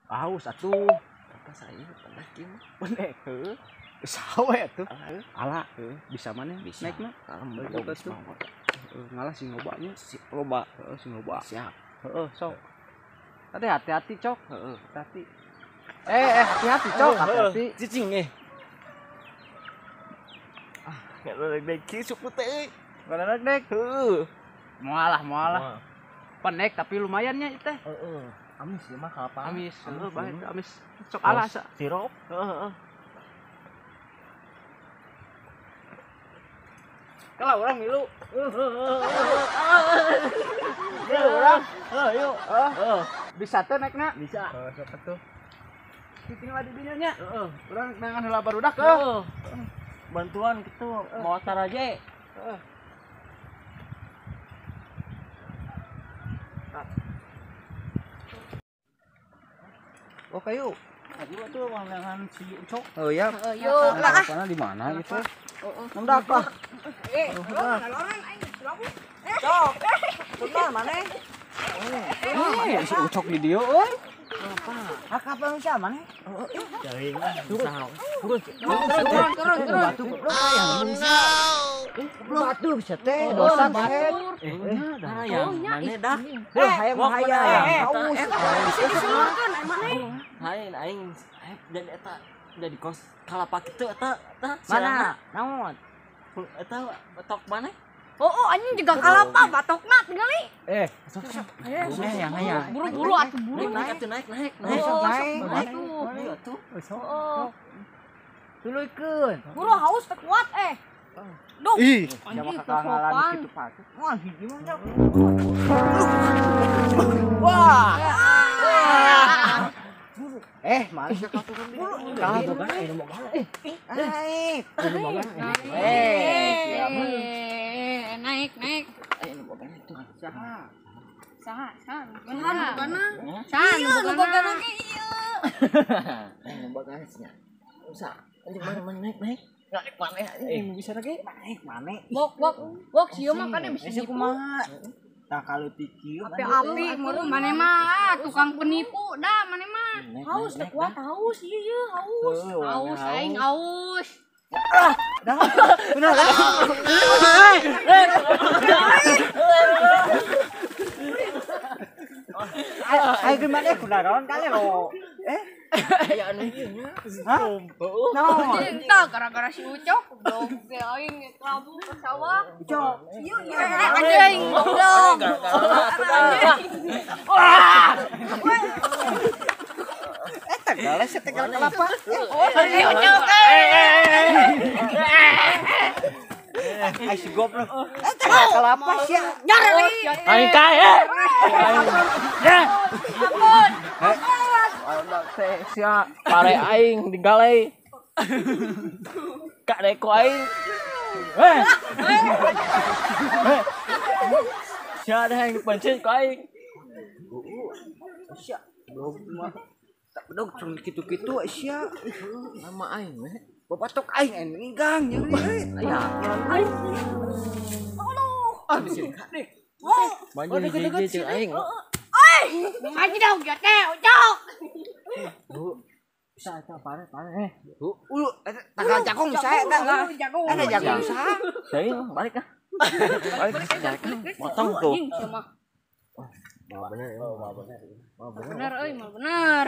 Haus atuh. Apa saya penek ieu mah. Penek heuh. Sawe atuh. Ala bisa mana naikna? Alhamdulillah. Ngalah sing loba nya. Loba. Heeh sing loba. Siap. Heeh sok. Hati-hati cok. Heeh, hati. Hati-hati cok, hati-hati. Cicing eh. Ah, enggak dek suku teh. Enggak dek. Heeh. Moal lah. Penek tapi lumayan nya teh. Heeh. Amis ieu mah kalapa. Amis, heeh bae amis. Sok ala sa. Sirup. Heeh. Kalau orang milu. Milu orang. Heuh, yuk. Heeh. Bisa teh naikna? Bisa. Heeh, sok atuh. Tinggal di dinya nya. Heeh. Urang neangan heula barudak heuh. Bantuan kitu motor aja. Heeh. Oh kayu. Aduh atuh wangan si Ucok. Oh iya. Yuk lah. Mana di mana gitu? Heeh. Nendak lah. Lolonan aing selaku. Cok. Benar maneh? Eh, si Ucok di dieu euy. Apa? Kapan bisa maneh? Teuing ah. Turun. Turun turun. Batu goblok aya. Batu bisa teh dosa teh. Hayang maneh dah. Heuh hayang hayang. Haus. Bisa disulurkeun maneh. Hayang aing jadi eta jadi kos kalapa kitu eta eta mana? Naon? Eta batok maneh? Oh, anjing juga kalapa batokna tingali. Sok sok. Hayang hayang. Buru-buru atuh buru. Naik atuh naik naik. Naik. Naik atuh. Heeh. Tuluykeun. Buru haus teu kuat eh. Duh. Ih, anjing kakangalan kitu patut. Wah, hiji mah. Wah. Mana sih kau turun di? Kau boga eh boga. Naik. Boga. Naik, naik. Ayo boga itu. Saha? Saha, saha. Bogana. Saha, nu bogana ge ieu. Eh, boga nya. Usah. Anjing mana naik, naik. Naik mana? Bisa lagi? Naik mana? Bok, bok. Bok sieu mah kan bisa nipu. Kumaha? Tah kalau tikieu api-api maneh mah tukang penipu dah maneh mah. Haus teu kuat haus ieu ieu haus. Haus aing haus. Ah, dah. Benar lah. Ayo gimana kunaon kali lo? Aya anu ieu nya. Hah? Naon? Entah gara-gara si Ucok goblok ge aing kelabu ke sawah. Ucok. Ieu ieu anjing goblok. Wah. Eta gales tegal kelapa. Oh, si Ucok. Ai si goblok. Eta kelapa sia. Nyar lagi. Aing kae. Ampun. Teh sia pare aing digalai. Kak deko aing. Sia dah aing dipencet ku aing. Sia goblok mah. Tak bedog cun kitu-kitu sia. Nama aing we. Babatok aing enggang nyeri euy. Aya. Aing. Allah. Ah bisa dek. Maju hiji jeung aing. Maju dong ya teh, Ucok. Bu, bisa eta pare pare. Bu, ulu tanggal jagung saya eta. Ada jagung saha? Teuing balik ah. Balik motong tuh. Mau bener ya, mau bener. Mau bener. Bener euy, mau bener.